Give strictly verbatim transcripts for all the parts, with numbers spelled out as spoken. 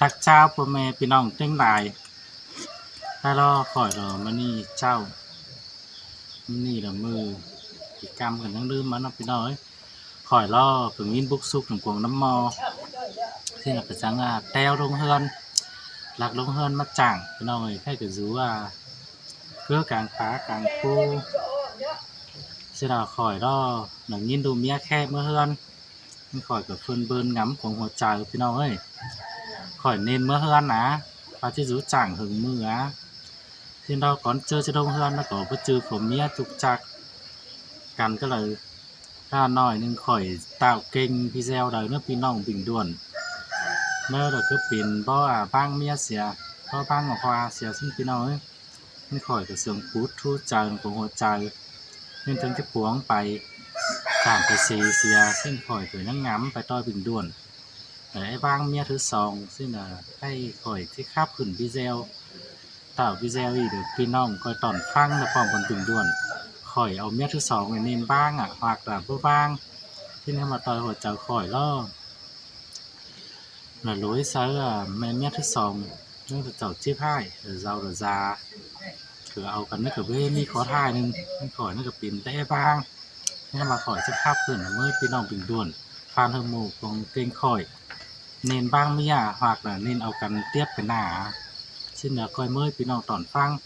Bác chao pua me ꞌpi ꞌnọng ꞌtếng lai. Há lo khỏi lo ꞌmá ꞌnị chao, ꞌmá ꞌnị lo ꞌmự, kỉ ꞌcắm căn ꞌnhắng ꞌlứm ꞌmá ꞌnớ ꞌpi ꞌnọng ới. Khỏi lo ꞌcọ ꞌnghín búc súc cuông ꞌnắm ꞌmo. ꞌSịn ꞌnớ ꞌcọ chắng ꞌteo ꞌlống ꞌhướn, ꞌlặc ꞌlống ꞌhướn ꞌmá chảng ꞌpi ꞌnọng ới, khay ꞌcọ dú ꞌcứ cang pá cang pú. ꞌSịn ꞌnớ khỏi lo ꞌnhắng ꞌnghín ꞌlụk ꞌmía khék ꞌmá ꞌhướn. ꞌNhắng khỏi ꞌcọ ꞌphớn bươn ngắm cuông hua chaư ꞌpi ꞌnọng ới. Khỏi nên ꞌmá ꞌhướn ꞌnớ, ꞌva ꞌchí dú chảng hưng ꞌmự ꞌnớ. ꞌSịn ꞌnớ cón ꞌchớ ꞌchớ ꞌlống ꞌhướn ꞌnớ ꞌcọ báu ꞌchư phua ꞌmía ꞌchục chặc căn cá đaư. ꞌCọ ꞌnọi ꞌnưng khỏi tảo kêng video đaư ꞌnớ ꞌpi ꞌnọng bình luận. ꞌNớ đaư ꞌcứ pên báu ꞌváng ꞌmía sia, báu ꞌváng hua sia ꞌsịn ꞌpi ꞌnọng ới. ꞌNhắng khỏi ꞌcọ sương pút ꞌchu chaư cuông hua chaư. ꞌNhắng ꞌchắng ꞌchí phuống pay, chản pay sí sia ꞌsịn khỏi ꞌcọ ꞌnhắng ngắm pay ꞌtoi bình luận. Đảy ꞌváng ꞌmía thứ song ꞌsịn ꞌnớ, khay khỏi ꞌchí khắp khửn video. Tảo video ꞌnị đảy ꞌpi ꞌnọng ꞌcoi tỏn ꞌphắng ꞌnớ ꞌpọm bón bình luận. Khỏi au ꞌmía thứ song ꞌnị nên ꞌváng ꞌnớ, hoặc là báu ꞌváng. ꞌSịn ꞌnớ ꞌmá ꞌtoi hua chaư khỏi lo. ꞌNớ lối sáư ꞌme ꞌmía thứ song, ꞌnhắng chảu chíp ꞌhại, đảy dau đảy da. ꞌCọ au căn ꞌnớ ꞌcọ báu ꞌmí khót ꞌhại ꞌnưng, khỏi ꞌnớ ꞌcọ pên té ꞌváng. ꞌNhắng ꞌmá khỏi ꞌchí khắp khửn ꞌmới ꞌpi ꞌnọng bình luận, phản hồi ꞌmự cuông kêng khỏi. Nên ꞌváng ꞌmía, hoặc là nên au căn tiếp pay nả. ꞌSịn ꞌnớ ꞌcoi ꞌmới ꞌpi ꞌnọng tỏn ꞌphắng.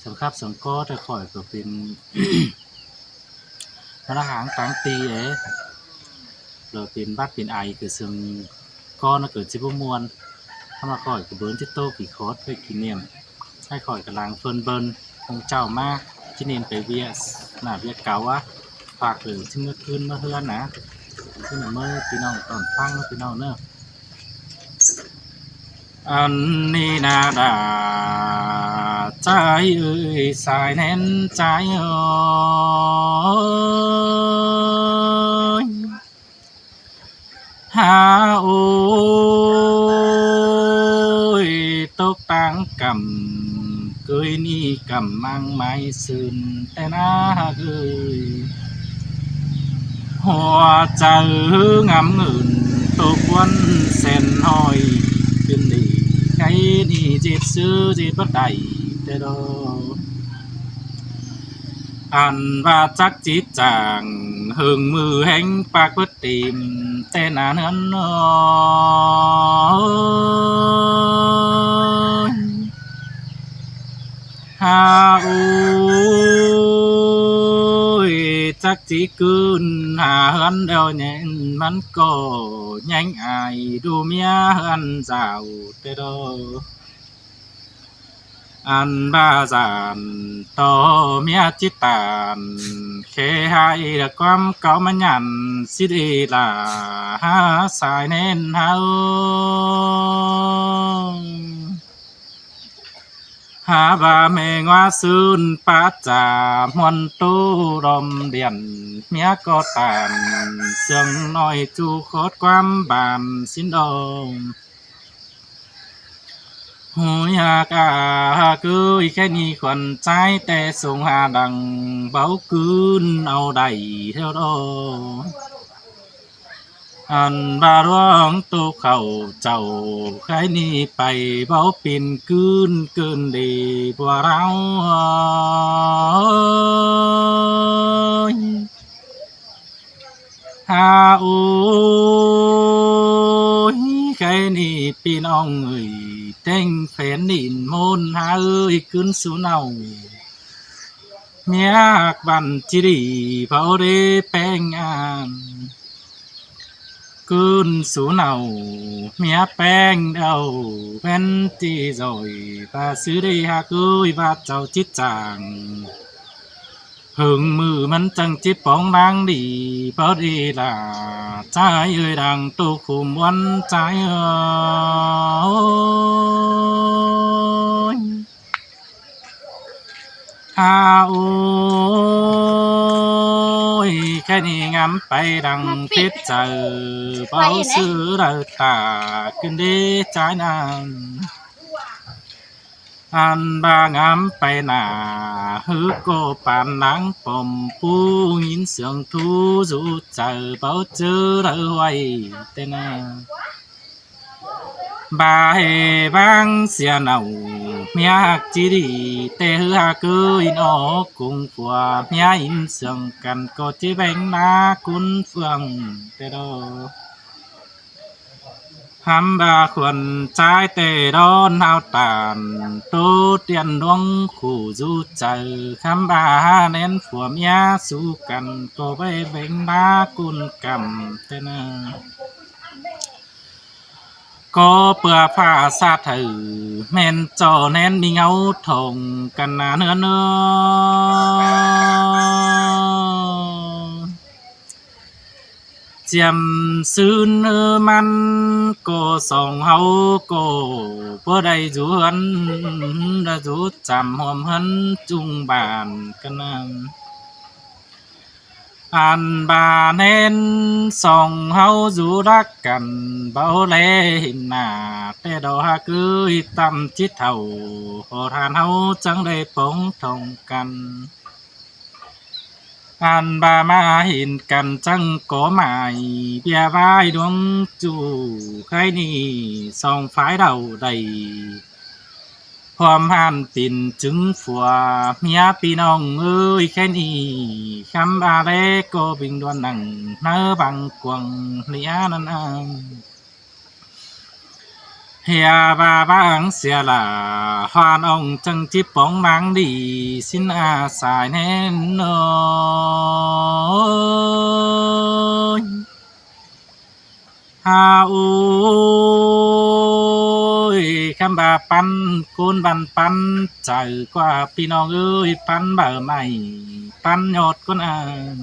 Sương khắp sương ꞌcó té khỏi ꞌcọ pên ꞌmá ꞌná háng táng ti ới. Lo pên bắt pên ai ꞌcọ sương ꞌcó ꞌnớ ꞌcọ ꞌchí báu ꞌmuôn. ꞌNhắng ꞌmá khỏi ꞌcọ bươn ꞌchí ꞌtố kỉ khót pay kỉ niệm. ꞌKhạy khỏi ꞌcọ lăng ꞌphớn bươn ꞌcốn chảu ꞌmá, ꞌchí nên pay ꞌviạk, nả ꞌviạk cáu ꞌnớ. Hoặc là ꞌchí ꞌmá ꞌcứn ꞌmá ꞌhướn ꞌnớ. ꞌChí ꞌnớ ꞌmới ꞌpi ꞌnọng tỏn ꞌphắng ꞌnớ ꞌpi ꞌnọng ꞌnớ. Ăn ꞌnị ꞌnớ đa, ꞌchái ơi, sai ꞌnén ꞌchái ơi. Hák ơi, tốc táng căm, ꞌcới ꞌnị căm ꞌmáng mai sưn té ꞌnớ hák ơi. Hua chaư ngắm ngửn, tốc ꞌquán sen ꞌhọi, ꞌpiến đi, khay ꞌnị ꞌdệt ꞌsứ ꞌdệt báu đảy té đó. Ăn ꞌva chắc chít chảng, hưng ꞌmự héng ꞌpặc bớt tìm, té ꞌnớ ꞌnớ ơi. Hák ơi, chắc ꞌchí ꞌcứn hả ꞌhướn đeo nhén, ꞌmắn ꞌcọ ꞌnhắng ai đu ꞌmía ꞌhướn dảo té đó. Ăn ꞌva dản ꞌto ꞌmía chít tản, khé ꞌhại đa ꞌquám cáu ꞌmá nhẳn, ꞌsịt ê lả hák sai ꞌnén hák ơi. Hák ꞌva ꞌme ꞌngoá sưn pá chả ꞌmuôn ꞌtố đom điển, ꞌmía ꞌcọ tản sương ꞌnọi ꞌchu khót ꞌquám bản ꞌsịn đom. Hối hák a hák ơi, khay ꞌnị khuôn ꞌchái té sung ha đăng, báu ꞌcứn au đảy theo đó. Ăn ꞌva ꞌluống tô khảu chảu, khay ꞌnị pay báu pên ꞌcứn ꞌcứn đi bua ráo ơi. Hák ơi, khay ꞌnị ꞌpi ꞌnọng ơi, ꞌtếng phén đin ꞌmôn hák ơi, ꞌcứn sú nảu ꞌmía hák bản ꞌchí đi, báu đé péng ăn. ꞌCứn sú nảu ꞌmía péng đaư, ꞌvén ꞌchí doi, ꞌva ꞌsứ đi hák ơi, ꞌva chảu chít chảng. Hưng ꞌmự ꞌmắn chắng chít póng đang đi, báu đi lả ꞌchái ơi, đang tô khum ꞌmuôn ꞌchái ơi. Hák ơi, khay ꞌnị ngắm pay đăng phết chaư, báu ꞌsứ đaư tả ꞌcứn đế ꞌchái ꞌnặn. Ăn ꞌva ngắm pay nả, hứ ꞌcọ pán láng pom pú, ꞌnghín sương thú dú chaư, báu ꞌchớ đaư ꞌhuay té ꞌnớ. ꞌVa ꞌhế ꞌváng sia nảu, ꞌmía ꞌhặc ꞌchí đi, té ꞌhứ ꞌhặc ꞌcứ ꞌnị ꞌnọ, ꞌcốn phua ꞌmía ín siêng căn ꞌcọ ꞌchí béng ꞌná ꞌcốn phượng té đó. Hăm ꞌva khuôn ꞌchái té đón ꞌhao tản, ꞌtố tiên ꞌluống khủ dú chaư, hăm ꞌva hák ꞌnén phua ꞌmía sú căn ꞌcọ ꞌvạy béng ꞌná ꞌcốn căm té ꞌnớ. ꞌCọ ꞌpưa ꞌphạ ꞌsát hảư ꞌmen ꞌchọ ꞌnén ꞌmí ꞌngáu thong căn ꞌnớ ꞌnớ. ꞌChiêm ꞌsướng ꞌmắn ꞌcọ song ꞌháu ꞌcọ báu đảy dú ꞌhướn, đảy dú chăm ꞌhuôm ꞌhướn ꞌchung bản căn ꞌnớ. Ăn ꞌva ꞌnén song ꞌháu dú đắc căn báu ꞌlé hên nả, té đó ꞌhặc ꞌcứ ꞌhị ꞌtăm ꞌchí thảu, ꞌhọt hăn ꞌháu chắng đảy pông thong căn. Ăn ꞌva ꞌmá hên căn chắng ꞌcọ mai, ꞌviạk ꞌvái ꞌluống ꞌchu, khay ꞌnị song phái đaư đảy ꞌhuôm hăn pên chứng phua ꞌmía ꞌpi ꞌnọng ơi. Khay ꞌnị hăm ꞌva ꞌlé ꞌcọ bình luận nẳng ꞌnớ bang cuông ꞌnị ꞌnặn ꞌnớ. ꞌHia ꞌva ꞌváng sia lả, ꞌhuan ꞌnọng chắng ꞌchí pông ꞌmáng đi ꞌsịn ꞌa sai ꞌnén ꞌnớ. Ha ôi, khắm ꞌva ꞌpắn ꞌcốn ꞌvăn ꞌpắn chaư ꞌquá ꞌpi ꞌnọng ơi, ꞌpắn baư ꞌmạy, ꞌpắn ꞌnhọt ꞌcốn ăn.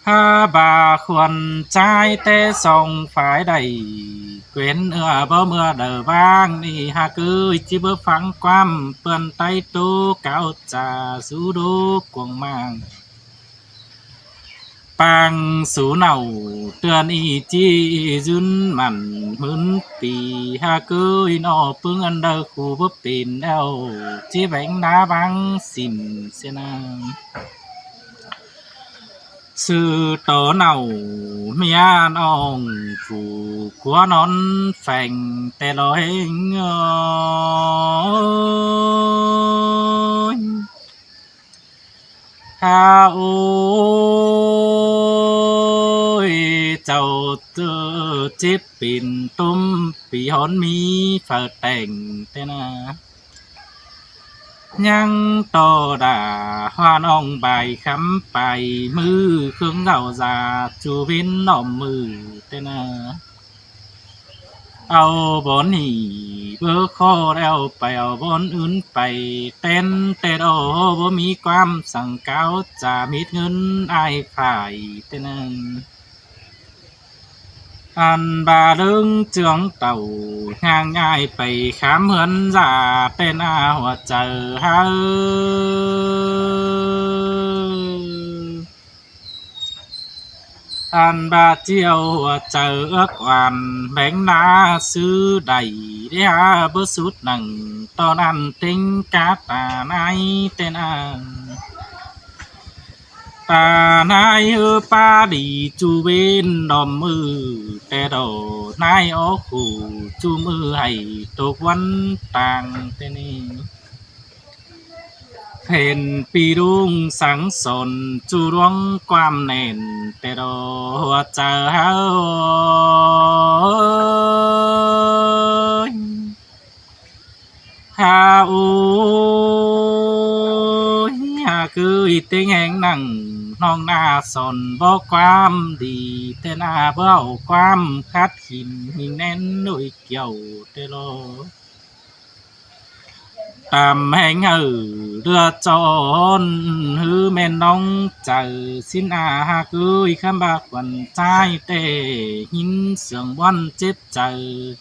Ha ꞌva khuôn ꞌchái té song phái đảy ꞌquiến ưa báu ꞌmưa đaư ꞌváng ꞌnị ꞌhặc ơi, ꞌchí báu phắng ꞌquám ꞌpươn ꞌTáy tố cáo cha dú đố cuông ꞌmáng. Pang sú nảu ꞌtưa ꞌnị ꞌchí dưn mẳn ꞌmứn pi ꞌhặc ơi, ꞌnọ ꞌpứng ăn đaư khu báu pên eo ꞌchí béng ná ꞌváng sỉn sia ꞌnớ. Sư tó nảu ꞌmía ꞌnọng phủ cúa nón pheng té lo ꞌhéng ơi. Ha ôi, chảu ꞌchớ chếp pên tốm pi hón ꞌmí phaư tẻng té ꞌnớ. ꞌNhắng ꞌto đả ꞌhuan ong bài khắm pay ꞌmự khướng gạo da chu ꞌvến ꞌnọm ꞌmự té ꞌnớ. Au bón ꞌnị báu khó eo pay au bón ứn pay, tén té đó báu ꞌmí ꞌquám săng cáo cha mết ꞌngớn ai phải té ꞌnớ. Ăn ꞌva ꞌlớng ꞌchương tảu ꞌnhang ai pay khám ꞌhướn da, tén a hua chaư ꞌháu. Ăn ꞌva ꞌchí au hua chaư ước oan béng ná ꞌsứ đảy, đé ha báu sút nẳng ꞌto ăn têng cá ta ꞌnái tén a. Ta ꞌnái ꞌhứ ꞌpá đi chu ꞌvến ꞌnọm ꞌmự, té đó ꞌnái ók khủ chu ꞌmự hảy tốc ꞌvắn tang té ꞌnị. Phên pi ꞌlung sáng son chu ꞌluống ꞌquám nẻn, té đó hua chaư ꞌháu. Ha ôi, ha cứ ꞌtếng ꞌhéng nẳng ꞌnọng ꞌná son bók ꞌquám đi, té ꞌná báu ꞌquám khắt khỉn ꞌnhính ꞌnén ꞌlội kiẻo té lo. Tam ꞌhéng hảư ꞌlứa ꞌchọn ꞌhứ ꞌmen ꞌnọng chaư ꞌsịn a, ha cứ khắm ꞌva khuôn ꞌchái té ꞌhính siêng ꞌmuôn chếp chaư.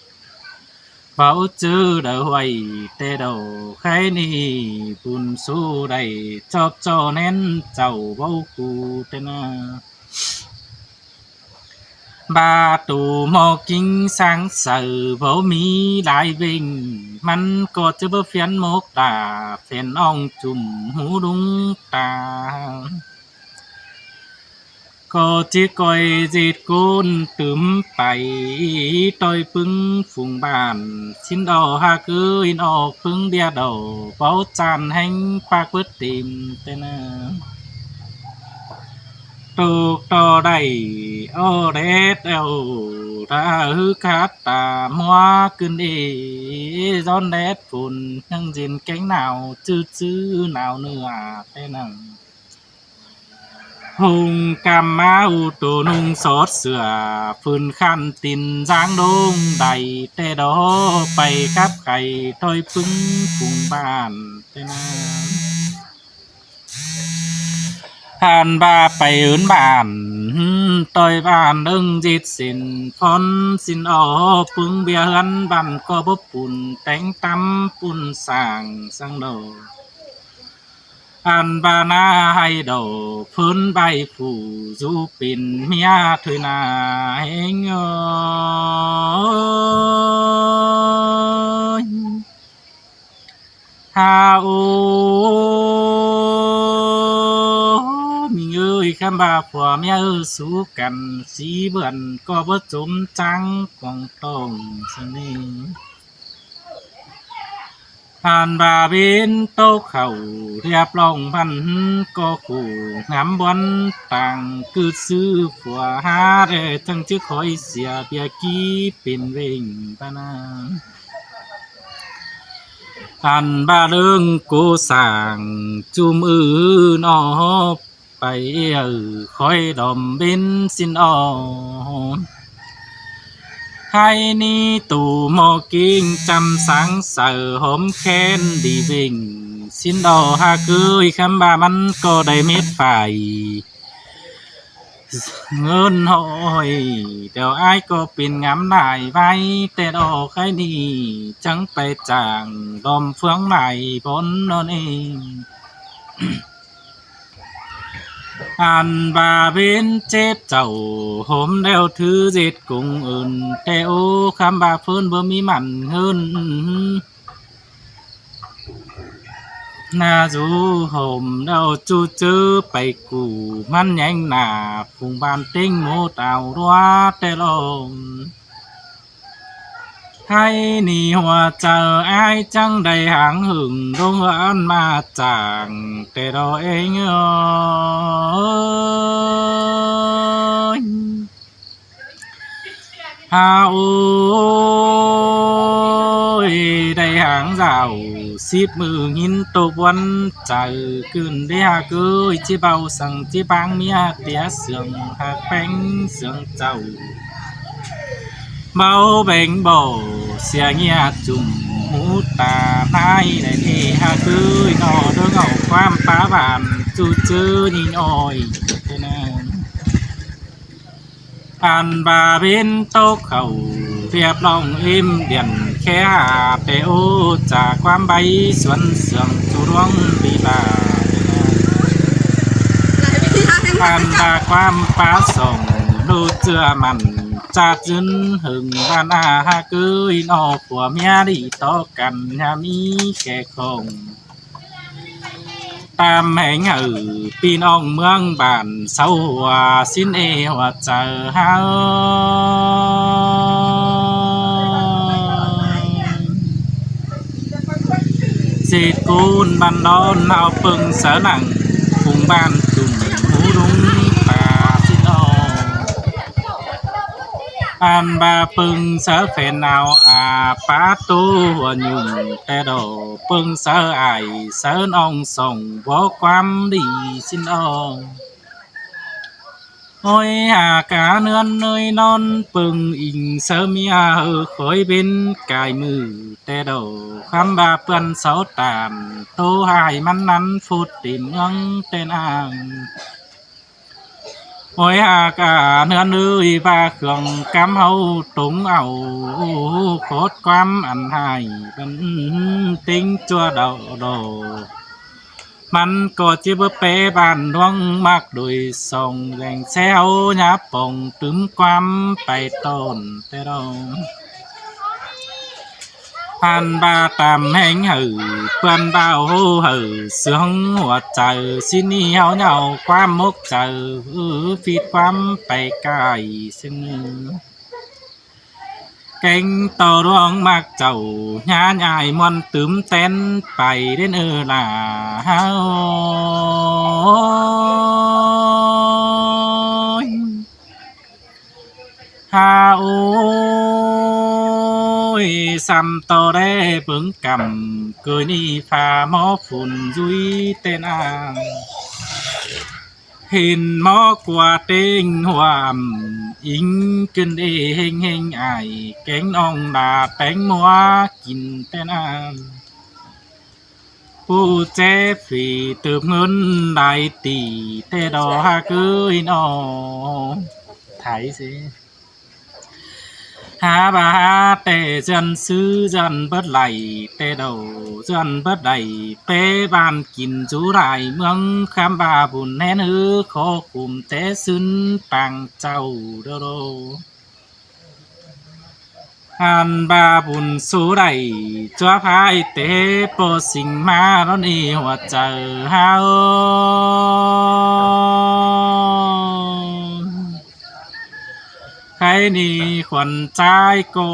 Báu ꞌchư đaư ꞌhuay té đó khay ꞌnị bun sú đảy chóp ꞌchọ ꞌnén chảu báu cu té ꞌnớ. ꞌVa tu ꞌmo ꞌkính sáng saư báu ꞌmí lai ꞌvến, ꞌmắn ꞌcọ ꞌchớ báu phiến mốc đả phiến ong chum hú ꞌlung ta. ꞌCọ ꞌchí ꞌcoi ꞌdệt ꞌcốn tứm pay ꞌtoi ꞌpứng phung bản. ꞌSịn ꞌlẹo ꞌhặc ới ꞌnọ ꞌpứng ꞌviạk đảy báu ꞌchăn ꞌhéng ꞌpặc bớt têm ꞌtẹ ꞌnớ. Tốc ꞌto đảy ók đét eo, ta ꞌhứ khát ta ꞌmúa ꞌcứn ê, ꞌdọn đét phôn ꞌnhắng ꞌdệt kéng nảo ꞌchư ꞌchư nảo ꞌnưa ꞌtẹ ꞌnớ. Hung căm ꞌmá u tô ꞌnung sót sửa, phưn khăn tin dáng đông đảy ꞌtẹ đó, pay khắp khay ꞌtoi ꞌpứng phung bản ꞌtẹ ꞌnớ. Hăn ꞌva pay ứn bản, ꞌtoi bản ꞌlớng ꞌdệt sên phón ꞌsịn ꞌnọ, ꞌpứng ꞌviạk ꞌhướn bản ꞌcọ báu pun téng tắm pun sảng săng đảy. Ăn ꞌva ꞌná ꞌhại đảy ꞌphớn ꞌvạy phủ dú pên ꞌmía thôi ꞌna ꞌhéng ơi. Ha ô, ꞌmí ơi, khắm ꞌva phua ꞌmía ư sú căn sí bươn ꞌcọ báu chốm chắng cuông tông săng ꞌnị. Ăn ꞌva bến tốc khảu ꞌliạp lòng ꞌphắn ꞌcọ khủ ngắm bón tang ꞌcứt ꞌsứ phua há đé chắng ꞌchí khói sia ꞌviạk ꞌkí pên ꞌvến ꞌva ꞌna. Ăn ꞌva ꞌlớng cô sảng ꞌchum ư ꞌnọ pay ư khói đom bến ꞌsịn ꞌnọ. Hái ꞌnị tô ꞌmo king chăm sáng saư hóm khén đi ꞌvến ꞌsịn ꞌnọ. Ha ꞌcới khắm ꞌva ꞌmắn ꞌcọ đảy mết phải ꞌngớn ꞌhọi, tẻo ải ꞌcọ pên ngắm nải ꞌvạy ꞌtẹ ꞌnọ. Hái ꞌnị chắng pay chảng đom phướng nải bón ꞌnọn ê. Ăn ꞌva bến chếp chảu hóm ꞌlẹo thứ ꞌdệt cúng ơn ꞌtẹ ố, khắm ꞌva ꞌphớn báu ꞌmí mẳn ꞌngớn. ꞌNa dú hóm ꞌlẹo ꞌchu ꞌchớ pay củ ꞌmắn nhéng nả phung bản ꞌtếng mốt au ꞌlúa ꞌtẹ ꞌlọ. Hái ꞌnị hua chaư ải chắng đảy háng hưng ꞌlống ꞌhướn ꞌmá chảng ꞌtẹ ꞌlọ ê ơi. Ha ôi, đảy háng dảo síp ꞌmự ꞌnghín tô ꞌpuốn chaư ꞌcứn đé ha ꞌcới, ꞌchí báu săng ꞌchí ꞌváng ꞌmía tia sương hák ꞌpéng sương chảu. Báu beng bổ sia ꞌnhía chum hú ta nải đảy ê ha ꞌcới ꞌnọ ꞌlớng au ꞌquám pá bản ꞌchu ꞌchớ ꞌnị ôi. Ăn ꞌva bến tốc khảu ꞌliạp lòng êm điện khé ha ꞌtẹ ố, chả ꞌquám báy suốn sương ꞌchu ꞌluống đi ba. Ăn ꞌva ꞌquám pá sỏng ꞌlô ꞌchưa mẳn chát dưn hưng bản a ha ꞌcới ꞌnọ phua ꞌmía đi tó căn ha ꞌmí kẻ khổng. Tam hẻng hảư ꞌpi ꞌnọng ꞌmướng bản sáu hua ꞌsịn ê hua chaư ha ơi. ꞌDệt ꞌcốn bản đón ꞌnáo ꞌpơng sáư nẳng phung bản chum hú ꞌlúng ta ꞌsịn ꞌnọ. Ăn ꞌva ꞌpơng sáư phen ꞌnáo a pá tô hua nhung ꞌtẹ ꞌlọ, ꞌpơng sáư ải sáư ꞌnọng sỏng bók ꞌquám đi ꞌsịn ꞌnọ. Ôi ha cá ꞌnươn ꞌnới ꞌnón ꞌpơng ính sáư ꞌmía hơ khói bến cai ꞌmự ꞌtẹ ꞌlọ, khắm ꞌva ꞌpươn sáu tản tô hai ꞌmắn ꞌnắn phút tìm ꞌmướng ꞌtẹ ꞌnáng. Ôi ha cá ꞌnươn ơi, ꞌva khương cắm ꞌháu tống au khót ꞌquám ăn ꞌhại bắn ꞌtếng ꞌchua đỏ đỏ. ꞌMắn ꞌcọ ꞌchí báu pé bản ꞌluống ꞌmặc đuổi sỏng dẻng ꞌsé ꞌháu nhá pông tứm ꞌquám pay tỏn ꞌtẹ ꞌlọ. Ăn ꞌva tam ꞌhéng hảư, ꞌpưa ꞌva hô hảư, sướng hua chaư, ꞌsịn ꞌnị ꞌháu ꞌnhạu ꞌquám mốc chaư, ư, phít ꞌquám pay cai ꞌsướng ꞌnị. Kéng ꞌto ꞌluống ꞌmặc chảu, ꞌnhá ꞌnhại ꞌmuôn tứm tén pay ꞌdến ơ lả ꞌháu. Ha ôi, săm ꞌto đé bớng căm, ꞌcới ꞌnị pha ꞌmó phun dúi ꞌtến ꞌnăng. Hên ꞌmó ꞌqua ꞌtếng hua ꞌmặm, ính ꞌcứn đé ꞌhéng ꞌhéng ải, kéng ꞌnọng đa téng ꞌmúa kin ꞌtến ꞌnăng. Pú ché phi tớp ꞌngớn lai tỉ, ꞌtẹ đỏ ha ꞌcới ꞌnọ. Thái dế. Hák ꞌva hák ꞌtẹ ꞌdọn ꞌsứ ꞌdọn bớt đảy, ꞌtẹ đỏ ꞌdọn bớt đảy, pé ꞌván kin dú lai ꞌmướng khắm ꞌva bun ꞌhén ꞌhứ khó khum té ꞌsứn pang chảu đô đô. Ăn ꞌva bun số đảy, ꞌchua phái té ꞌpo sing ꞌmá ꞌlón ê hua chaư ꞌháu. Kháy ꞌnị khuôn ꞌchái ꞌcọ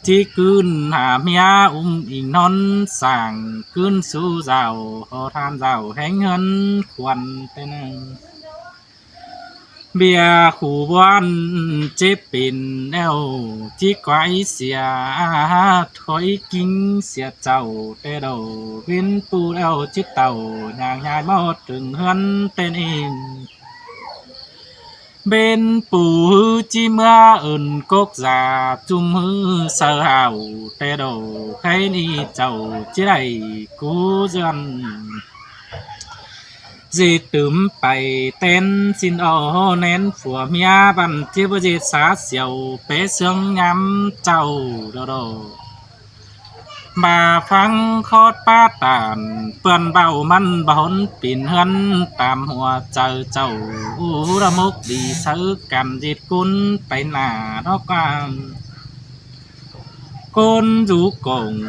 ꞌchí ꞌcứn hả ꞌmía ꞌúm ing ꞌnón sảng ꞌcứn sú dảo, hó than dảo ꞌhéng ꞌhướn khuôn ꞌtến ꞌnăng. ꞌViạk khu ꞌvón chếp pên ꞌlẹo, ꞌchí quái sia, khói kính sia chảu, ꞌtẹ đỏ ꞌviến pu ꞌlẹo ꞌchí tảu, ꞌnhang ꞌnhại ꞌmó tưng ꞌhướn ꞌtến ên. ꞌViến pu ꞌhứ ꞌchí ꞌmứa ơn cốc da, ꞌchum ꞌhứ saư hảo, ꞌtẹ đỏ kháy ꞌnị chảu ꞌchí đảy cú ꞌdọn. ꞌDệt tứm pay ꞌtến ꞌsịn ꞌnọ, ꞌnén phua ꞌmía ꞌvặn ꞌchí báu ꞌdệt sá siêu, pé ꞌsướng ngắm chảu đô đô. ꞌVa ꞌphắng khót pá tản, ꞌpưa ꞌvạu ꞌmắn bón pên ꞌhướn tam hua chaư chảu, ú đa mốc đi sáư căn ꞌdệt ꞌcốn pay nả ꞌnọ ꞌquám. ꞌCốn dú cổng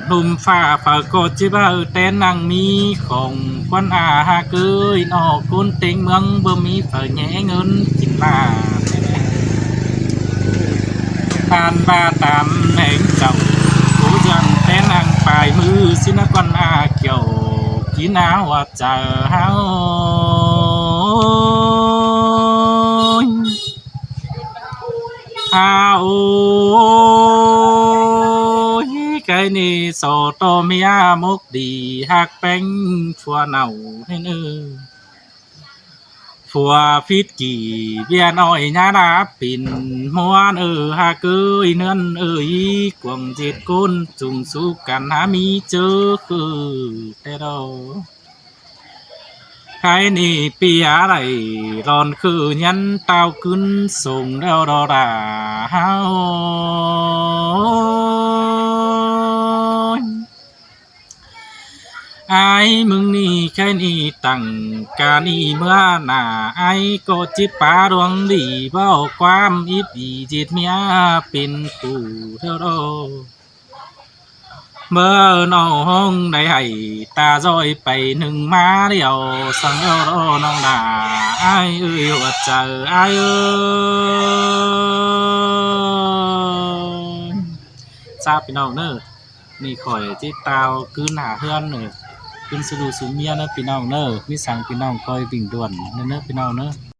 ꞌlum pha phaư ꞌcọ ꞌchí báu ꞌtến ꞌnăng ꞌmí khong ꞌquán a ha ꞌcới ꞌnọ, ꞌcốn ꞌtếng ꞌmướng báu ꞌmí phaư ꞌnhé ꞌngớn kin lả. Ăn ꞌva tam ꞌhéng chảu, ú ꞌdọn ꞌtến ꞌnăng pay ꞌmứ ꞌsịn ꞌnớ ꞌquán a kiẻo kin a hua chaư ꞌháu. Ha ôi, kháy ꞌnị so ꞌto ꞌmía mốc đi ꞌhặc ꞌpéng phua nảu ꞌhến ơ. Phua phít kỉ ꞌviạk ꞌnọi ꞌnhá đá pên ꞌmuôn ơ ha ꞌcới ꞌnươn ơ, í cuông ꞌdệt ꞌcốn ꞌchum sú căn hák ꞌmí ꞌchớ khử ꞌtẹ đô. Kháy ꞌnị ꞌpi a đảy lon khử nhắn tao ꞌcứn sông đeo đo đả ꞌháu. Ải ꞌmứng ꞌnị kháy ꞌnị tẳng ca ꞌnị ꞌmứa nả, ải ꞌcọ ꞌchí pá ꞌluống đi báu ꞌquám íp ỉ ꞌdệt ꞌmía pên phủ đeo đo. ꞌMưa ꞌnọ ꞌhóng đảy hảy ta ꞌdội pay ꞌnưng ꞌmá điêu săng ꞌlẹo ꞌnọng đả. Ải ơi, hua chaư ải ơi. Sa ꞌpi ꞌnọng ꞌnớ, ꞌnị khỏi ꞌchí tao ꞌcứn hả ꞌhướn ꞌnớ, ꞌcứn sú đu sú ꞌmía ꞌnớ ꞌpi ꞌnọng ꞌnớ. ꞌMí săng ꞌpi ꞌnọng ꞌcoi bình luận ꞌnớ ꞌnớ ꞌpi ꞌnọng ꞌnớ.